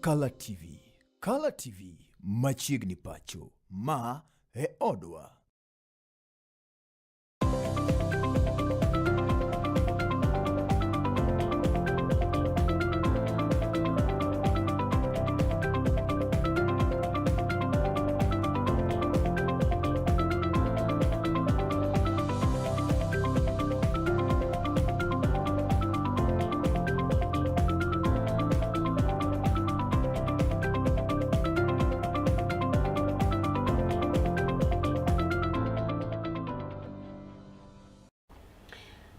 Kala TV. Kala TV machiegni pacho. Ma e odwa.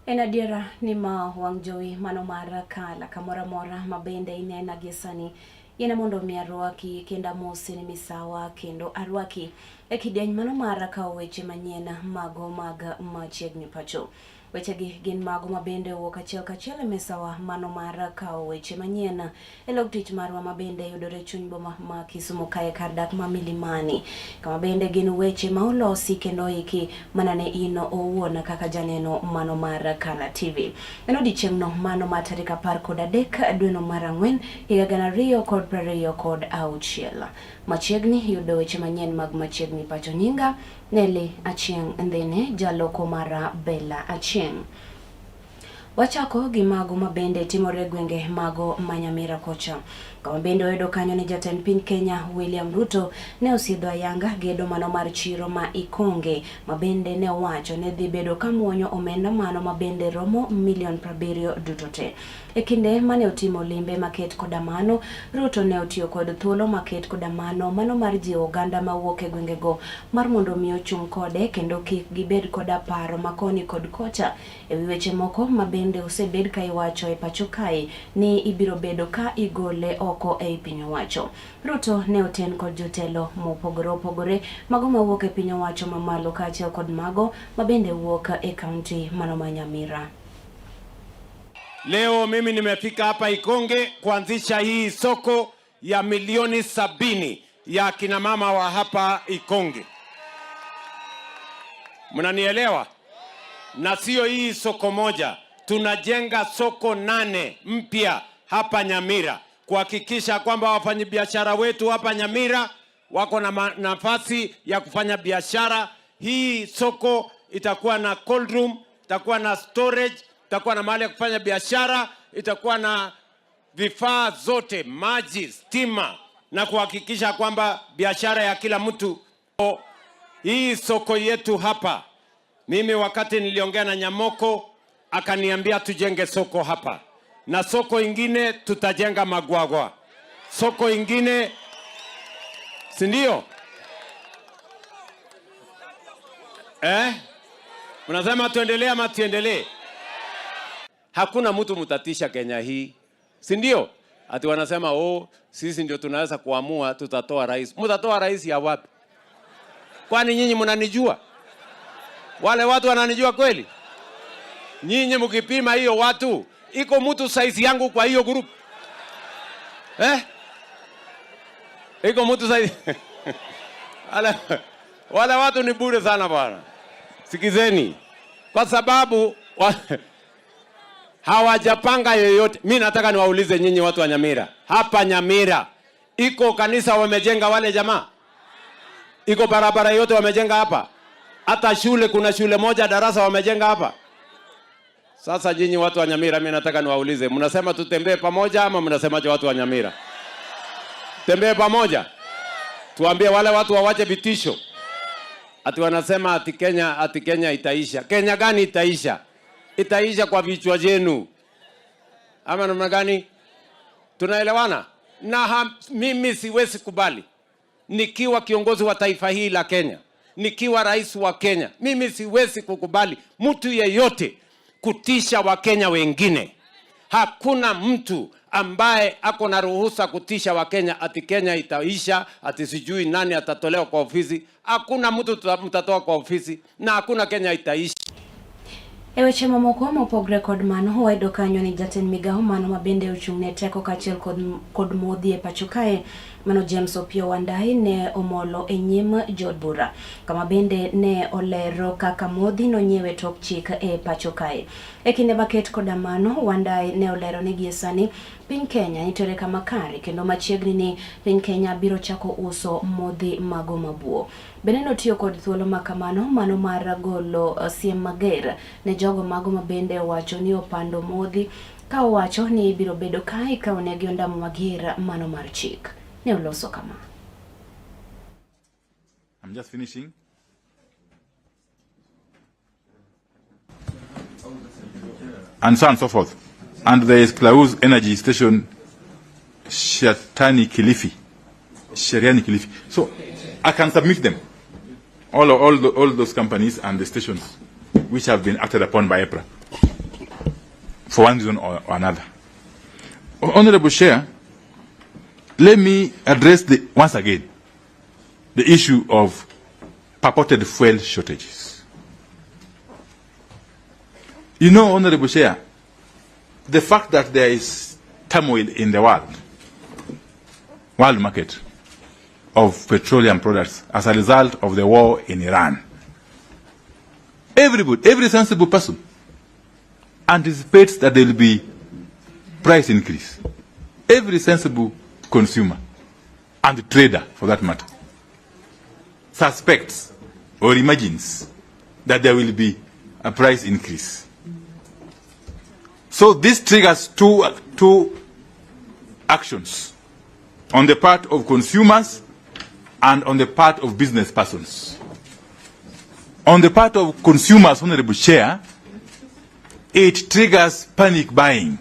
En adiera ni ma wang' jowi mano mar kala kamoro amora ma bende inena gie sani. Yiena mondo mi arwaki kendo amosi ni misawa kendo arwaki e kidieny mano mar kawo weche manyien mago mag machiegni pacho. Wechegi gin mago ma bende owuok achiel kachiel e mesawa mano mar kawo weche manyien e log tich marwa ma bende yudore e chuny boma ma Kisumu kae kar dak ma Milimani, kama bende gin weche ma olosi kendo oiki mana ne in owuon kaka janeno mano mar Kala TV. En odiechieng'no mano ma tarik 13 dweno mar ang'wen higa 2026. Machiegni yudo weche manyien mag machiegni pacho nyinga Nelly Achieng' Ndhene, jaloko mara Bella Achieng'. Wachako gi mago ma bende timore e gwenge mago ma Nyamira kocha. Kama bende oyudo kanyo ni jatend piny Kenya William Ruto ne osiedho ayanga gedo mano mar chiro ma Ikonge ma bende ne owacho ne dhi bedo ka muonyo omenda mano ma bende romo milion 70 duto te. E kinde mane otimo limbe maket koda mano, Ruto ne otiyo kod thuolo maket koda mano mano mar jiwo oganda mawuok e gwengego mar mondo mi ochung' kode kendo kik gibed koda paro ma koni kod kocha e wi weche moko ma bende osebed ka iwacho e pacho kae ni ibiro bedo ka igole oko ei piny owacho. Ruto ne oten kod jotelo mopogore opogore mago mawuok e piny owacho mamalo kaachiel kod mago ma bende wuok e kaunti mano ma Nyamira. Leo mimi nimefika hapa Ikonge kuanzisha hii soko ya milioni 70 ya kina mama wa hapa Ikonge. Mnanielewa? Na sio hii soko moja, tunajenga soko 8 mpya hapa Nyamira kuhakikisha kwamba wafanyabiashara wetu hapa Nyamira wako na nafasi ya kufanya biashara. Hii soko itakuwa na cold room, itakuwa na storage, itakuwa na mahali ya kufanya biashara, itakuwa na vifaa zote, maji, stima, na kuhakikisha kwamba biashara ya kila mtu. Hii soko yetu hapa, mimi wakati niliongea na Nyamoko akaniambia tujenge soko hapa, na soko ingine tutajenga Magwagwa, soko ingine, si ndio? Mnasema tuendelee ama tuendelee? Hakuna mtu mtatisha Kenya hii, si ndio? Ati wanasema oh, sisi ndio tunaweza kuamua tutatoa rais. Mtatoa rais ya wapi? Kwani nyinyi mnanijua? Wale watu wananijua kweli? Nyinyi mkipima hiyo watu, iko mtu size yangu kwa hiyo group? Iko mtu size? Wale watu ni bure sana bwana. Sikizeni. Kwa sababu hawajapanga yoyote. Mimi nataka niwaulize nyinyi watu wa Nyamira. Hapa Nyamira iko kanisa wamejenga wale jamaa? Iko barabara yote wamejenga hapa? Hata shule, kuna shule moja darasa wamejenga hapa? Sasa nyinyi watu wa Nyamira, mimi nataka niwaulize, mnasema tutembee pamoja ama mnasemaje watu wa Nyamira? Tembee pamoja. Tuambie wale watu wawache vitisho. Ati wanasema ati Kenya itaisha. Kenya gani itaisha? Itaisha kwa vichwa vyenu. Ama namna gani? Tunaelewana? Na mimi siwezi kubali. Nikiwa kiongozi wa taifa hili la Kenya, nikiwa rais wa Kenya, mimi siwezi kukubali mtu yeyote kutisha Wakenya wengine. Hakuna mtu ambaye ako na ruhusa kutisha Wakenya ati Kenya itaisha, ati sijui nani atatolewa kwa ofisi. Hakuna mtu mtatoa kwa ofisi na hakuna Kenya itaisha. E weche mamoko mopogre kod mano, wayudo kanyo ni jatend migawo mano ma bende ochung' ne teko kaachiel kod modhi e pacho kae, Mano James Opiyo Wandayi ne omolo e nyim jood bura kama bende ne olero kaka modhi nonyiewe tok chik e pacho kae. E kinde maket koda mano, Wandayi ne olero ni gie sani piny Kenya nitiere kama kare kendo machiegni ni piny Kenya biro chako uso modhi mago mabuo. Bende notiyo kod thuolo ma kamano mano mar golo siem mager ne jogo mago ma bende owacho ni opando modhi ka owacho ni ibiro bedo kae ikawo negi ondamo mager mano mar chik. Ne oloso kama. I'm just finishing. And so on and so forth. And there is Klaus Energy Station, Shatani Kilifi. Sheriani Kilifi. So I can submit them. All those companies and the stations which have been acted upon by EPRA for one reason or another. Honorable Chair, let me address once again the issue of purported fuel shortages. You know, Honorable Chair, the fact that there is turmoil in the world market of petroleum products as a result of the war in Iran. Everybody, every sensible person anticipates that there will be price increase. Every sensible consumer and trader, for that matter, suspects or imagines that there will be a price increase. So this triggers two actions on the part of consumers and on the part of business persons. On the part of consumers, Honorable Chair, it triggers panic buying.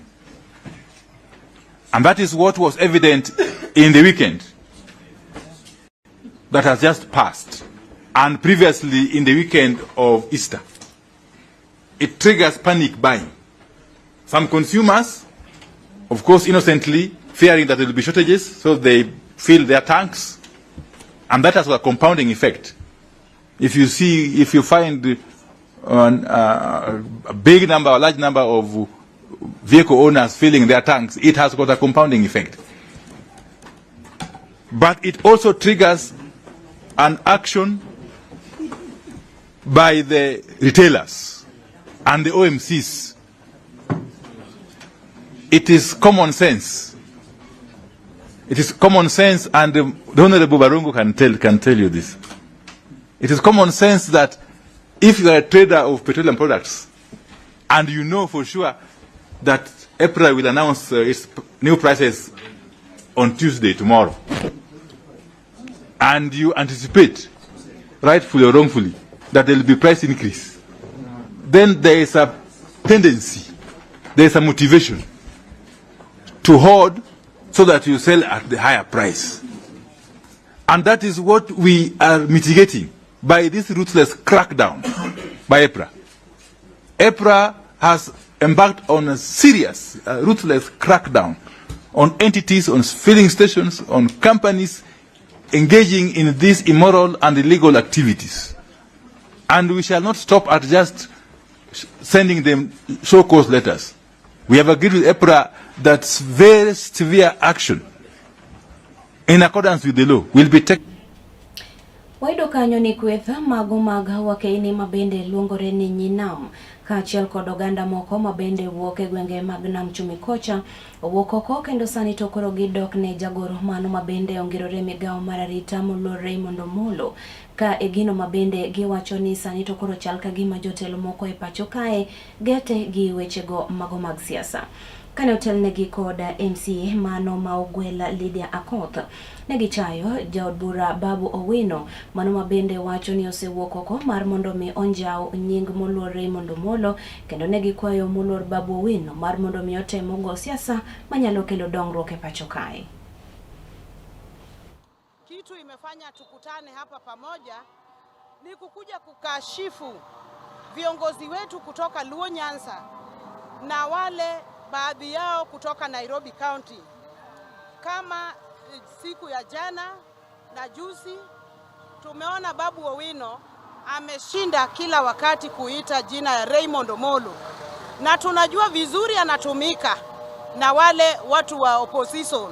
And that is what was evident in the weekend that has just passed, and previously in the weekend of Easter. It triggers panic buying. Some consumers, of course, innocently, fearing that there will be shortages, so they fill their tanks, and that has a compounding effect. If you find a big number, a large number of vehicle owners filling their tanks, it has got a compounding effect. But it also triggers an action by the retailers and the OMCs. It is common sense. It is common sense, and the Honorable Barungu can tell you this. It is common sense that if you are a trader of petroleum products and you know for sure that EPRA will announce its new prices on Tuesday, tomorrow, and you anticipate, rightfully or wrongfully, that there will be price increase, then there is a tendency, there is a motivation to hoard so that you sell at the higher price. And that is what we are mitigating by this ruthless crackdown by EPRA. EPRA has embarked on a serious, ruthless crackdown on entities, on filling stations, on companies engaging in these immoral and illegal activities. And we shall not stop at just sending them show-cause letters. We have agreed with EPRA that very severe action in accordance with the law will be taken. Wayudo kanyo ni kweth mago mag wakeini mabende luongore ni Nyinam kaachiel kod oganda moko mabende wuok e gwenge mag Nam Chumbi kocha owuok oko kendo sani to koro gidok ne jagoro mano mabende ongirore migawo mar arita moluor Raymond Omolo ka e gino mabende giwacho ni sani to koro chal ka gima jotelo moko e pacho kae gete gi wechego mago mag siasa. Kane otelnegi kod MCA mano ma ogwel Lydia Akoth, negichayo jaod bura Babu Owino mano mabende wacho ni osewuok oko mar mondo mi onjaw nying moluor Raymond Omolo kendo negikwayo moluor Babu Owino mar mondo mi otem ogo siasa manyalo kelo dongruok e pacho kae. Kitu imefanya tukutane hapa pamoja ni kukuja kukashifu viongozi wetu kutoka Luo Nyanza na wale baadhi yao kutoka Nairobi County. Kama siku ya jana na juzi tumeona Babu Owino ameshinda kila wakati kuita jina ya Raymond Omolo, na tunajua vizuri anatumika na wale watu wa opposition.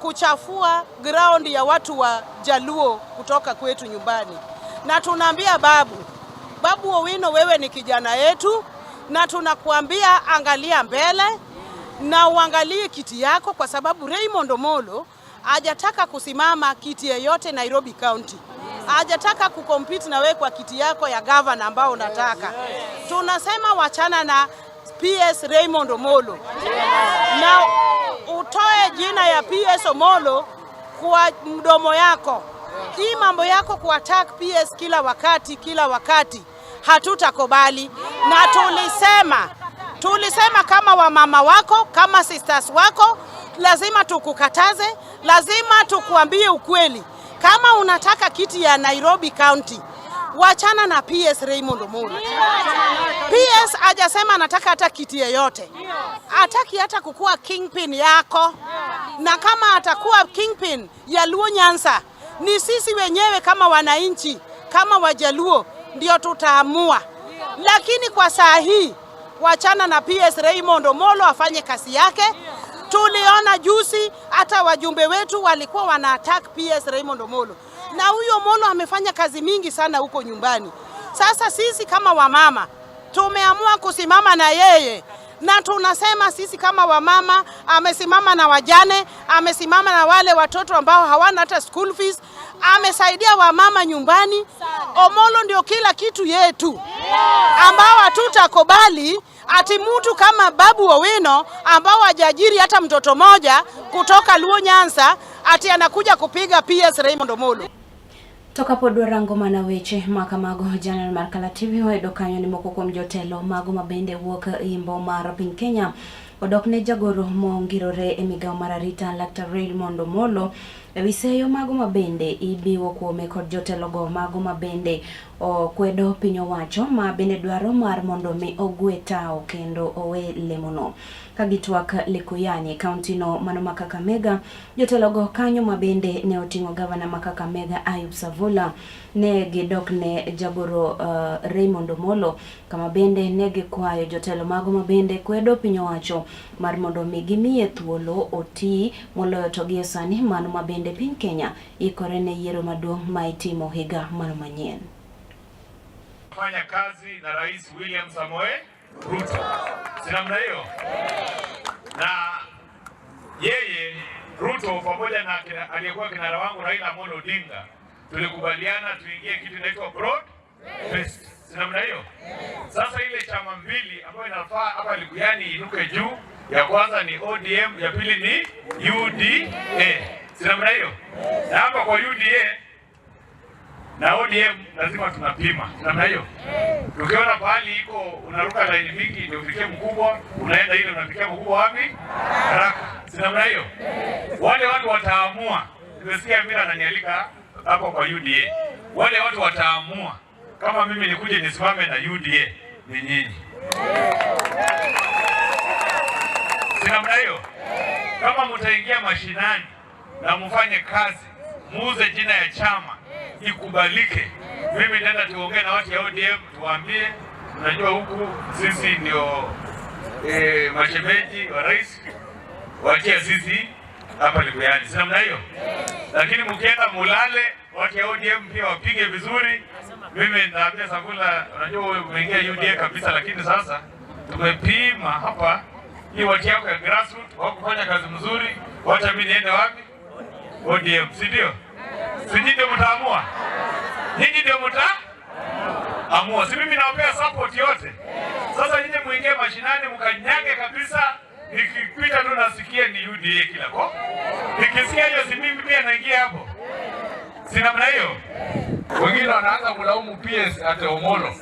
kuchafua ground ya watu wa Jaluo kutoka kwetu nyumbani. Na tunaambia Babu Owino, wewe ni kijana yetu, na tunakuambia angalia mbele na uangalie kiti yako, kwa sababu Raymond Omolo hajataka kusimama kiti yeyote Nairobi County, hajataka kucompete na wewe kwa kiti yako ya governor ambao unataka. Tunasema wachana na PS Raymond Omolo na utoe jina ya PS Omolo kwa mdomo yako. Hii mambo yako kuattack PS kila wakati kila wakati hatutakubali, na tulisema kama wamama wako, kama sisters wako, lazima tukukataze, lazima tukuambie ukweli. Kama unataka kiti ya Nairobi County, wachana na PS Raymond Omolo. PS hajasema anataka hata kiti yeyote, hataki hata kukuwa kingpin yako, na kama atakuwa kingpin ya Luo Nyanza, ni sisi wenyewe kama wananchi, kama Wajaluo ndio tutaamua. Lakini kwa saa hii wachana na PS Raymond Omolo afanye kazi yake. Tuliona juzi hata wajumbe wetu walikuwa wana attack PS Raymond Omolo, na huyo Omolo amefanya kazi mingi sana huko nyumbani. Sasa sisi kama wamama tumeamua kusimama na yeye, na tunasema sisi kama wamama, amesimama na wajane, amesimama na wale watoto ambao hawana hata school fees, amesaidia wamama nyumbani. Omolo ndio kila kitu yetu, ambao hatutakubali ati mtu kama Babu Owino ambao hajaajiri hata mtoto moja kutoka Luo Nyanza ati anakuja kupiga PS Raymond Omolo. To kapod warango mana weche makamago, janeno mar Kala TV wayudo kanyo ni moko kuom jotelo mago mabende wuok imbo mar piny Kenya odok ne jagoro mongirore e migawo mar arita Laktar Raymond Omolo ewi seyo mago mabende ibiwo kuome kod jotelogo mago mabende okwedo piny owacho ma bende dwaro mar mondo mi ogwe tao kendo owe lemono. Ka gitwak Likuyani, kaunti no mano ma Kakamega, jotelogo kanyo mabende ne oting'o gavana ma Kakamega Ayub Savula ne gidok ne jagoro Raymond Omolo kama bende ne gikwayo jotelo mago mabende kwedo piny owacho mar mondo mi gimiye thuolo oti moloyo to gie sani mano mabende piny Kenya ikore ne yiero maduong' ma itimo higa mano manyien. Fanya kazi na Rais William Samoei Ruto, si namna hiyo? Na yeye Ruto pamoja na aliyekuwa kinara wangu Raila Amolo Odinga tulikubaliana tuingie kitu inaitwa broad based, si namna hiyo? Sasa ile chama mbili ambayo inafaa hapa Likuyani inuke juu, ya kwanza ni ODM, ya pili ni UDA, si namna hiyo? Na hapa kwa UDA na ODM lazima tunapima namna hiyo. Ukiona pahali iko unaruka laini mingi ndio ufikie mkubwa, unaenda ile unafikia mkubwa wapi? Haraka. Si namna hiyo? Wale watu wataamua. Nimesikia Mira ananialika hapo kwa UDA. Wale watu wataamua kama mimi nikuje nisimame na UDA ni nyinyi. Si namna hiyo? Kama mtaingia mashinani na mfanye kazi, muuze jina ya chama ikubalike. Mimi nenda tuongee na watu ya ODM tuwaambie, unajua huku sisi ndio mashemeji wa rais, waachie sisi hapa Likuyani, si namna hiyo? Lakini mkienda mulale, watu ya ODM pia wapige vizuri. Mimi nitaambia Savula, unajua wewe umeingia UDA kabisa, lakini sasa tumepima hapa hii watu yako ya grassroots wakufanya kazi mzuri, wacha mimi niende wapi? ODM, si ndio? Si nyinyi ndio mtaamua? Nyinyi ndio mtaamua. Si mimi nawapea support yote. Sasa nyinyi muingie mashinani mkanyage kabisa. Nikipita tu nasikia ni UDA kila ko. Nikisikia hiyo si mimi pia naingia hapo. Si namna hiyo? Wengine wanaanza kulaumu PS ati Omolo.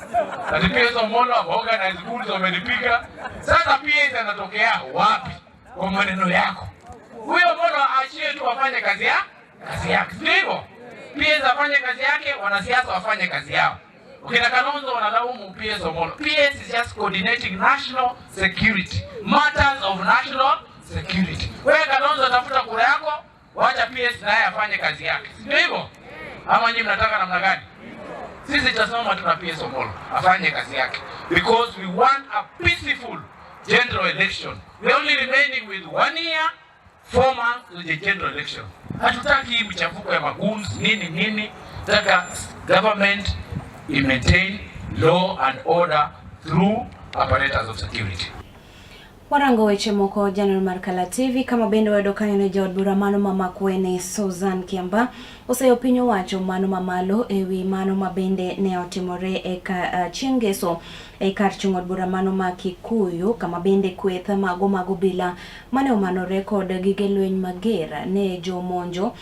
Ati PS Omolo organize goons wamenipiga. Sasa PS anatokea wapi kwa maneno yako? Huyo Omolo aachie tu afanye kazi yake. Kazi yake, sio hivyo? PS afanye kazi yake, wanasiasa wafanye kazi yao. Ukina Kalonzo wanalaumu PS Omolo. PS is just coordinating national security, matters of national security. Wewe Kalonzo tafuta kura yako, wacha PS naye afanye kazi yake, sio hivyo? Ama nyinyi mnataka namna gani? Sisi tutasema tuna PS Omolo afanye kazi yake because we want a peaceful general election. We only remaining with 1 year 4 months to the general election. Hatutaki hii mchafuko ya magoons nini nini. Taka government i maintain law and order through apparatus of security. Warango weche moko janeno mar Kala TV kama bende wayudo kanyo ne jaod bura mano ma Makueni Susan Kiamba oseyo piny owacho mano mamalo ewi mano ma bende ne otimore e ka, chieng' ngeso e kar chung' od bura mano ma Kikuyu kama bende kweth mago mag obila mane omanore kod gige lweny mager ne jomonjo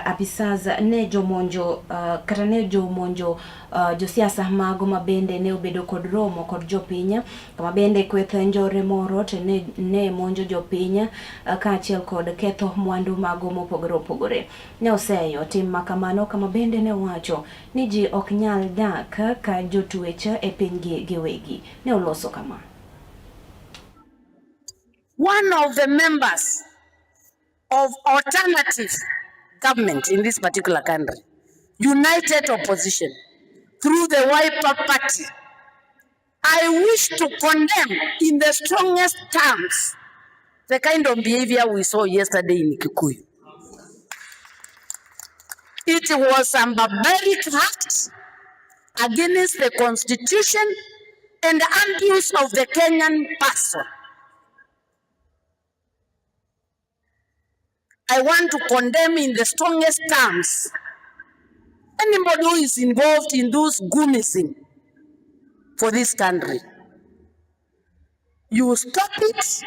apisas ne jomonjo kata ne jomonjo josiasa mago ma bende ne obedo kod romo kod jopiny kama bende kweth njore moro to ne monjo jopiny kaachiel kod ketho mwandu mago mopogore opogore. Ne oseyo tim makamano kama bende ne owacho ni ji ok nyal dak ka jotwech e pinygi giwegi. Ne oloso kama. One of the members of alternative government in this particular country, united opposition, through the Wiper Party, I wish to condemn in the strongest terms the kind of behavior we saw yesterday in Kikuyu. It was a barbaric act against the constitution and abuse of the Kenyan person. I want to condemn in the strongest terms anybody who is involved in those goonism for this country. You stop it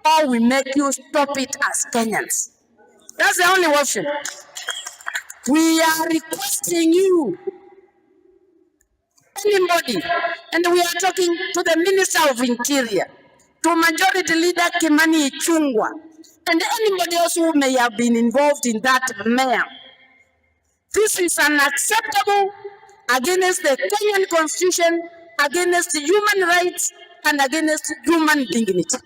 or we make you stop it as Kenyans. That's the only option. We are requesting you, anybody, and we are talking to the Minister of Interior, to Majority Leader Kimani Ichung'wah, and anybody else who may have been involved in that mayor. This is unacceptable against the Kenyan constitution, against human rights, and against human dignity.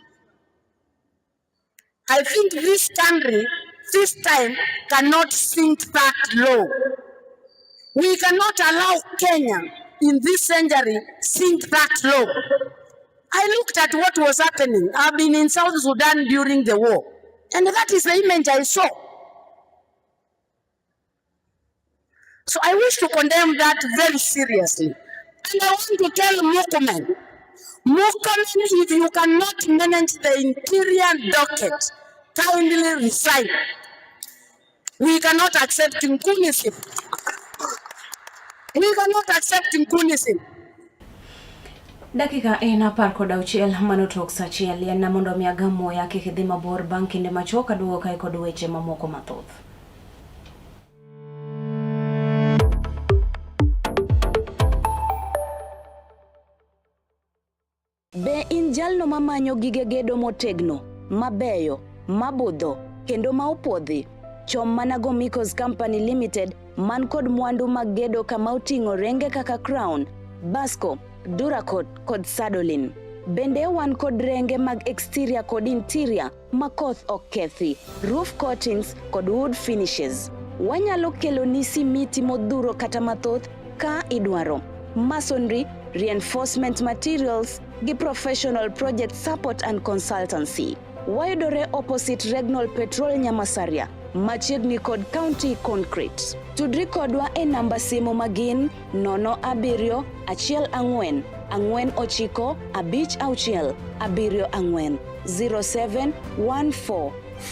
I think this country, this time, cannot sink that low. We cannot allow Kenya in this century sink that low. I looked at what was happening. I've been in South Sudan during the war, and that is the image I saw. So I wish to condemn that very seriously. And I want to tell Murkomen, Murkomen, if you cannot manage the interior docket, kindly resign. We cannot accept Nkunism. We cannot accept Nkunism. Dakika en 16 mano tok sa achiel en mondo mi agam muya kik idhi mabor bang' kinde machuok aduogo kae kod weche mamoko mathoth. Be in jalno mamanyo gige gedo motegno, mabeyo, mabudho, kendo ma opuodhi? Chom mana Gomicos Company Limited man kod mwandu mag gedo kama oting'o renge kaka Crown, Basco, Duracot kod Sadolin. Bende wan kod renge mag exterior kod interior ma koth ok kethi, roof coatings kod wood finishes. Wanyalo keloni simiti modhuro kata mathoth ka idwaro. Masonry, reinforcement materials gi professional project support and consultancy. Wayudore opposite Regnol Petrol Nyamasaria, machiegni kod County Concrete. Tudri kodwa e namba simu magin 0714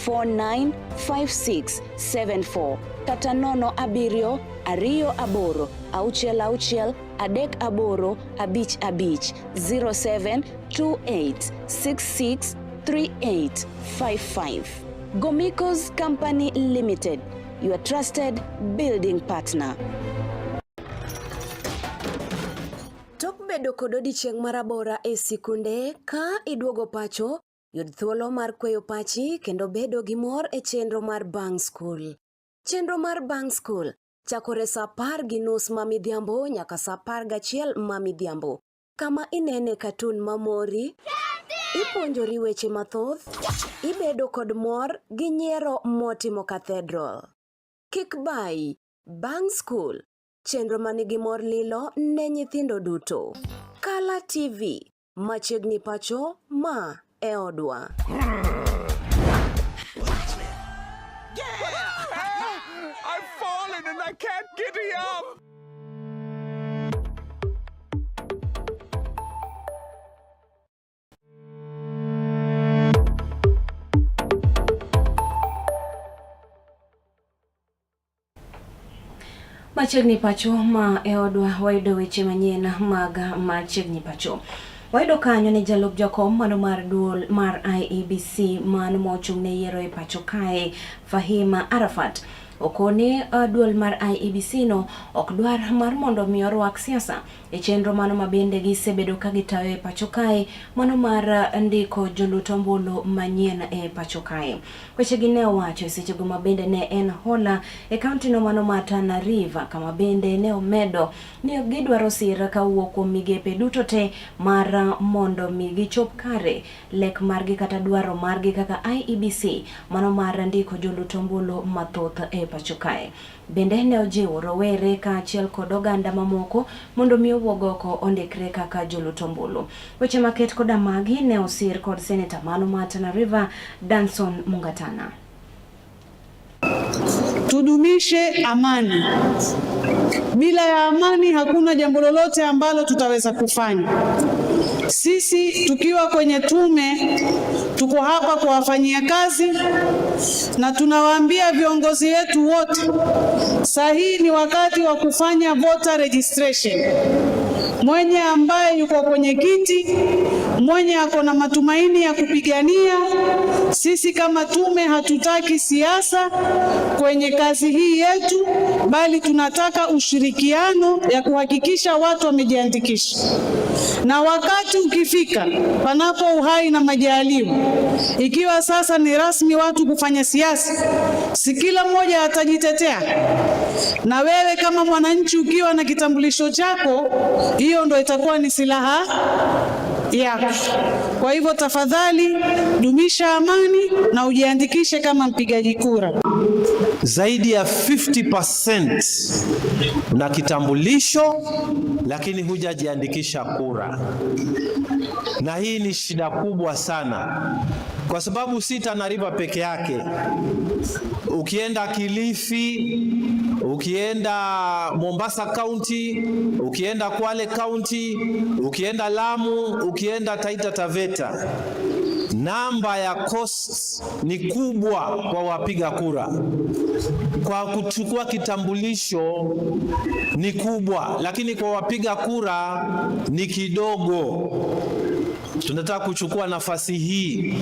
49 56 74 0714 495674 kata 0728 66 38 55 0728 66 3855. Gomicos Company Limited, your trusted building partner. Tok bedo kod odiechieng' marabora e sikunde ka iduogo pacho, yud thuolo mar kweyo pachi kendo bedo gi mor e chenro mar Bang' School. Chenro mar Bang' School chakore sa 10:30 ma midhiambo nyaka sa 11 ma midhiambo. Kama inene katun mamori, ipuonjori weche mathoth, ibedo kod mor gi nyiero motimo cathedral. Kik bayi, Bang' School, chenro manigi mor lilo ne nyithindo duto. Kala TV, machiegni pacho, ma e odwa. I can't giddy up. Machiegni pacho ma e odwa wayudo weche manyien mag machiegni pacho. Wayudo kanyo ni jalup jakom mano mar duol mar IEBC mano mochung' ne yiero e pacho kae Fahima Arafat okoni duol mar IEBC no ok dwar mar mondo mi orwak siasa e chenro mano ma bende gisebedo ka gitayo e pacho kae mano mar ndiko jolut ombulu manyien e pacho kae. Wechegi ne owacho e sechego ma bende ne en hola e kaontino mano mar Tana River kama bende ne omedo ni gidwaro sir ka owuok kuom migepe duto te mar mondo mi gichop kare lek margi kata dwaro margi kaka IEBC mano mar ndiko jolut ombulu mathoth e pacho kae. Bende ne ojiwo rowere kaachiel kod oganda mamoko mondo mi owuog oko ondikre kaka jolut ombulu. Weche maket koda magi ne osir kod seneta mano mar Tana River Danson Mungatana. Tudumishe amani. Bila ya amani hakuna jambo lolote ambalo tutaweza kufanya. Sisi tukiwa kwenye tume tuko hapa kuwafanyia kazi na tunawaambia viongozi wetu wote, saa hii ni wakati wa kufanya voter registration. Mwenye ambaye yuko kwenye kiti, mwenye ako na matumaini ya kupigania, sisi kama tume hatutaki siasa kwenye kazi hii yetu, bali tunataka ushirikiano ya kuhakikisha watu wamejiandikisha. Na wakati ukifika, panapo uhai na majaliwa, ikiwa sasa ni rasmi watu kufanya siasa, si kila mmoja atajitetea. Na wewe kama mwananchi ukiwa na kitambulisho chako, hiyo ndo itakuwa ni silaha yako. Kwa hivyo tafadhali dumisha amani na ujiandikishe kama mpigaji kura. Zaidi ya 50% una kitambulisho lakini hujajiandikisha kura, na hii ni shida kubwa sana, kwa sababu si Tana River peke yake. Ukienda Kilifi, ukienda Mombasa County, ukienda Kwale County, ukienda Lamu, ukienda Taita Taveta, namba ya costs ni kubwa kwa wapiga kura. Kwa kuchukua kitambulisho ni kubwa, lakini kwa wapiga kura ni kidogo. Tunataka kuchukua nafasi hii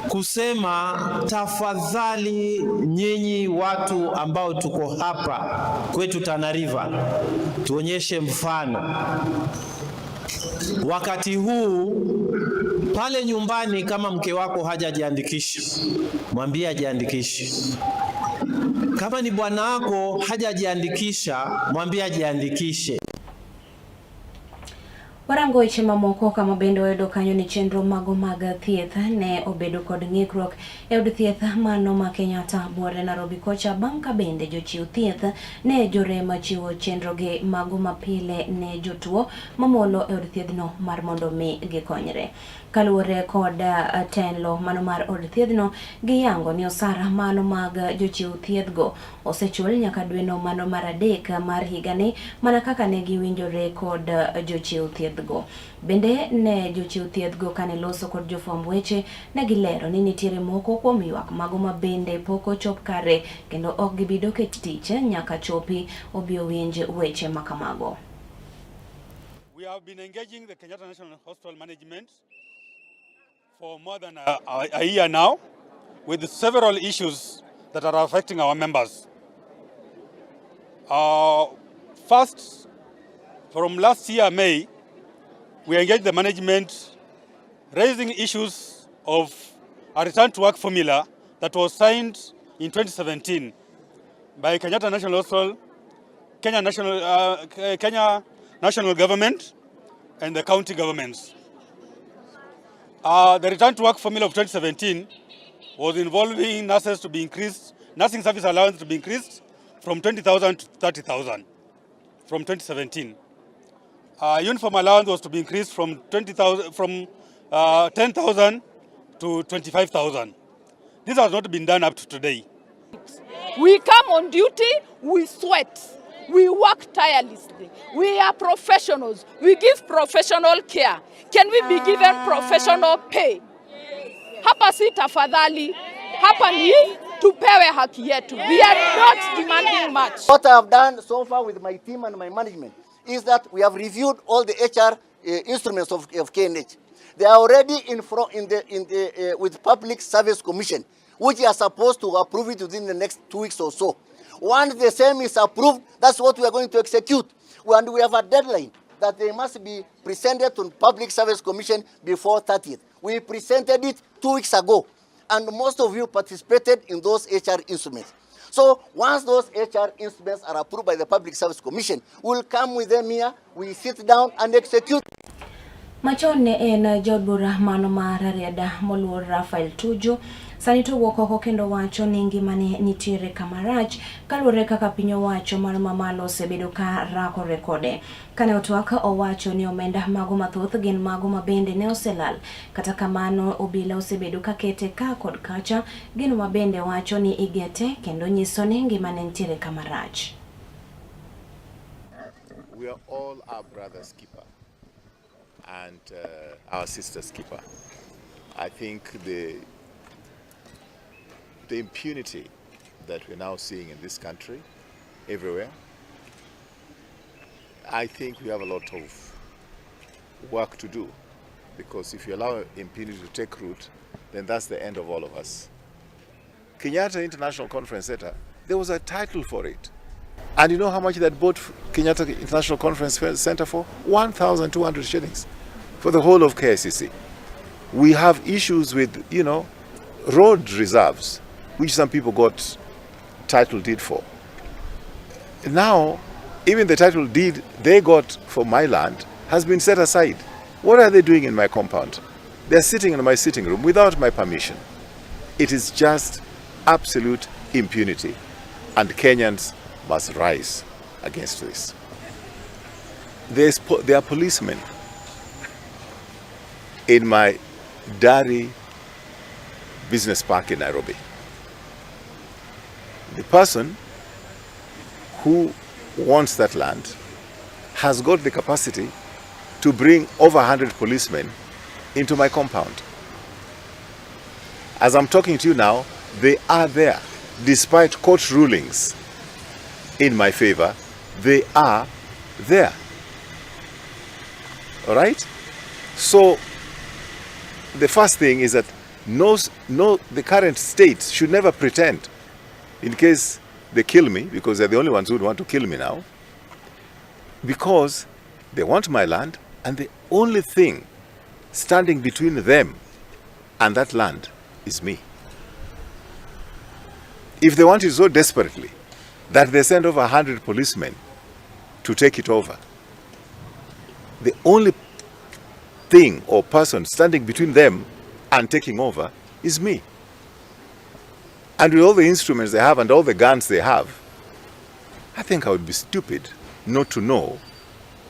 kusema tafadhali, nyinyi watu ambao tuko hapa kwetu Tana River, tuonyeshe mfano. Wakati huu pale nyumbani, kama mke wako hajajiandikisha, mwambie ajiandikishe. Kama ni bwana wako hajajiandikisha, mwambie ajiandikishe. Warango weche mamoko kama bende wayudo kanyo ni chenro mago mag thieth ne obedo kod ng'ikruok e od thieth mano ma Kenyatta buore Nairobi kocha bang' ka bende jochiw thieth ne jorem chiwo chenrogi mago mapile ne jotuo mamolo e od thiethno mar mondo mi gikonyre. Kaluwore kod telo mano mar od thiethno, giyango ni osara mano mag jochiw thiethgo osechul nyaka dweno mano mar 3 mar higani mana kaka ne giwinjore kod jochiw thiethgo. Bende ne jochiw thiethgo kane loso kod jofwamb weche ne gilero ni nitiere moko kuom ywak mago ma bende pok ochop kare kendo ok gibi dok e tich nyaka chopi obi owinj weche makamago. We have been engaging the Kenyatta National Hospital management for more than a year now with several issues that are affecting our members. First, from last year, May, we engaged the management raising issues of a return to work formula that was signed in 2017 by Kenyatta National Hospital, Kenya National Government, and the county governments. The return to work formula of 2017 was involving nurses to be increased, nursing service allowance to be increased from 20,000 to 30,000 from 2017. Uniform allowance was to be increased from 20,000 from 10,000 to 25,000. This has not been done up to today. We come on duty, we sweat, we work tirelessly. We are professionals. We give professional care. Can we be given professional pay? Hapa si tafadhali, hapa ni tupewe haki yetu. We are not demanding much. What I have done so far with my team and my management is that we have reviewed all the HR instruments of KNH. They are already in front in the with Public Service Commission, which are supposed to approve it within the next 2 weeks or so. Once the same is approved, that's what we are going to execute. And we have a deadline that they must be presented to Public Service Commission before 30th. We presented it 2 weeks ago, and most of you participated in those HR instruments. So once those HR instruments are approved by the Public Service Commission, we'll come with them here, we sit down and execute. Machon ne en jaod bura mano mar Rarieda moluor Raphael Tuju sani to wuok oko kendo wacho ni ngimane nitiere kama rach kaluwore kaka piny owacho mar mamalo osebedo ka rakore kode. Kane otwak owacho ni omenda mago mathoth gin mago mabende ne oselal. Kata kamano obila osebedo ka kete ka kod kacha, gino mabende wacho ni igete kendo nyiso ni ngimane nitiere kama rach. We are all our brother's keeper and our sister's keeper. I think the impunity that we're now seeing in this country, everywhere, I think we have a lot of work to do, because if you allow impunity to take root, then that's the end of all of us. Kenyatta International Conference Center, there was a title for it. And you know how much that bought Kenyatta International Conference Center for? 1,200 shillings for the whole of KICC. We have issues with, you know, road reserves, which some people got title deed for. Now, even the title deed they got for my land has been set aside. What are they doing in my compound? They're sitting in my sitting room without my permission. It is just absolute impunity, and Kenyans must rise against this. There are policemen in my Dari business park in Nairobi. The person who wants that land has got the capacity to bring over 100 policemen into my compound. As I'm talking to you now, they are there, despite court rulings in my favor, they are there. All right? So the first thing is that the current state should never pretend, in case they kill me, because they're the only ones who would want to kill me now, because they want my land, and the only thing standing between them and that land is me. If they want it so desperately that they send over 100 policemen to take it over, the only thing or person standing between them and taking over is me. And with all the instruments they have and all the guns they have, I think I would be stupid not to know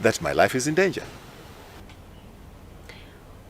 that my life is in danger.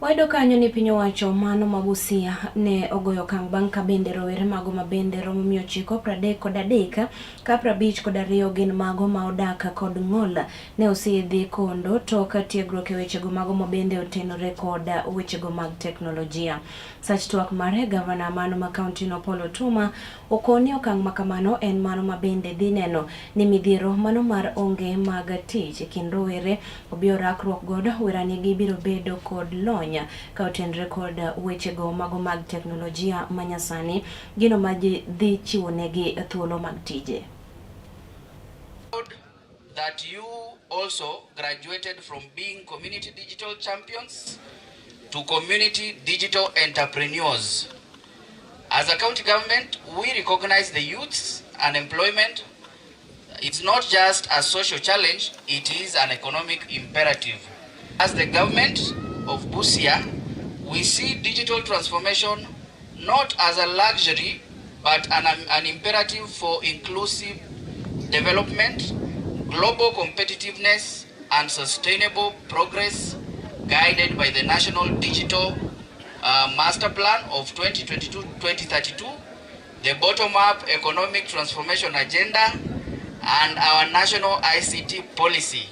Wayudo kanyo ni piny owacho mano ma Busia ne ogoyo okang' bang' ka bende rowere mago ma bende romo 933 ka 52 gin mago ma odak kod ng'ol ne osidhi kondo tok tiegruok e wechego mago ma bende otenore kod wechego mag teknolojia. Sach twak mare, gavana mano ma kaunti no Paul Otuoma okoni okang' makamano en mano ma bende dhi neno ni midhiero mano mar onge mag tich e kind rowere obiro rakruok godo werani gibiro bedo kod lony ka otenre kod wechego mago mag teknolojia manyasani, gino ma dhi chiwonegi thuolo mag tije. That you also graduated from being community digital champions to community digital entrepreneurs. As a county government, we recognize the youth's unemployment. It's not just a social challenge, it is an economic imperative. As the government of Busia, we see digital transformation not as a luxury, but an imperative for inclusive development, global competitiveness, and sustainable progress, guided by the National Digital Master Plan of 2022-2032, the bottom-up economic transformation agenda, and our national ICT policy.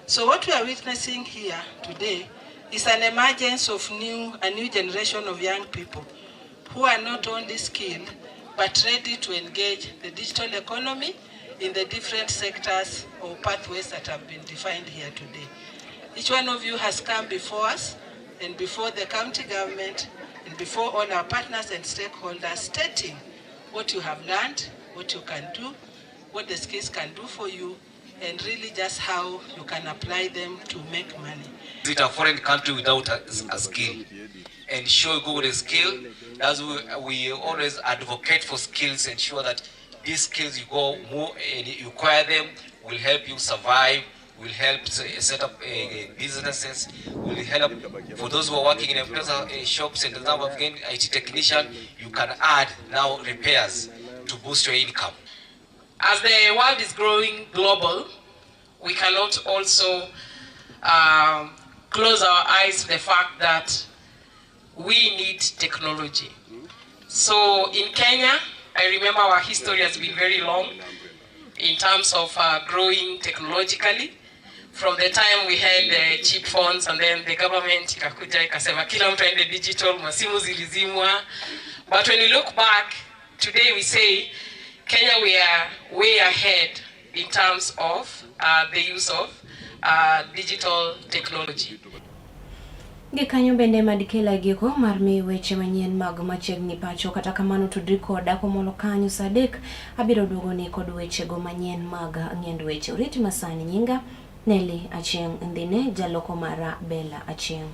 So what we are witnessing here today is an emergence of a new generation of young people who are not only skilled, but ready to engage the digital economy in the different sectors or pathways that have been defined here today. Each one of you has come before us and before the county government and before all our partners and stakeholders, stating what you have learned, what you can do, what the skills can do for you, and really just how you can apply them to make money. Visit a foreign country without a skill. Ensure you go with a skill. That's why we always advocate for skills, ensure that these skills you go more and you acquire them will help you survive, will help set up businesses, will help for those who are working in M-Pesa shops and now again IT technician, you can add now repairs to boost your income. As the world is growing global, we cannot also close our eyes to the fact that we need technology. So in Kenya, I remember our history has been very long in terms of growing technologically. From the time we had the cheap phones and then the government ikakuja ikasema kila mtu aende digital, masimu zilizimwa. But when we look back, today we say Kenya, we are way ahead in terms of the use of digital technology. Gikanyo bende madikela giko mar miyi weche manyien mag machiegni pacho. Kata kamano tudri koda komolo kanyo saa 3 abiro duogoni kod wechego manyien mag ng'end weche. Oriti masani nyinga Nelly Achieng' Ndhine, jaloko mara Bella Achieng'.